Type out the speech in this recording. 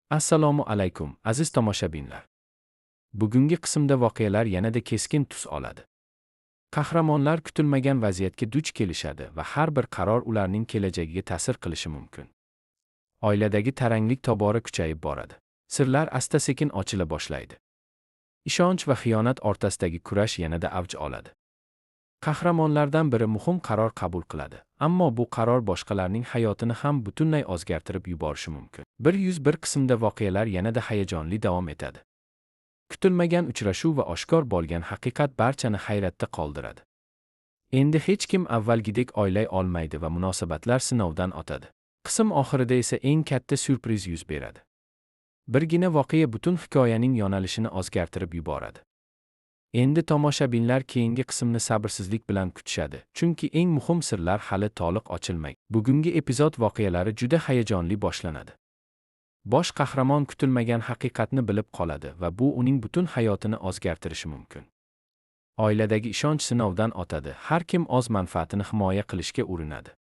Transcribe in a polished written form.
Assalomu alaykum, aziz tomoshabinlar. Bugungi qismda voqealar yanada keskin tus oladi. Qahramonlar kutilmagan vaziyatga duch kelishadi va har bir qaror ularning kelajagiga ta'sir qilishi mumkin. Oiladagi taranglik tobora kuchayib boradi. Sirlar asta-sekin ochila boshlaydi. Ishonch va xiyonat o'rtasidagi kurash yanada avj oladi. Qahramonlardan biri muhim qaror qabul qiladi, ammo bu qaror boshqalarning hayotini ham butunlay o'zgartirib yuborishi mumkin. 101 qismda voqealar yanada hayajonli davom etadi. Kutilmagan uchrashuv va oshkor bo'lgan haqiqat barchani hayratda qoldiradi. Endi hech kim avvalgidek o'ylay olmaydi va munosabatlar sinovdan o'tadi. Qism oxirida esa eng katta syurpriz yuz beradi. Birgina voqea butun hikoyaning yo'nalishini o'zgartirib yuboradi. Endi tomoshabinlar keyingi qismni sabrsizlik bilan kutishadi, chunki eng muhim sirlar hali to'liq ochilmagan. Bugungi epizod voqealari juda hayajonli boshlanadi. Bosh qahramon kutilmagan haqiqatni bilib qoladi va bu uning butun hayotini o'zgartirishi mumkin. Oiladagi ishonch sinovdan o'tadi, har kim o'z manfaatini himoya qilishga urinadi.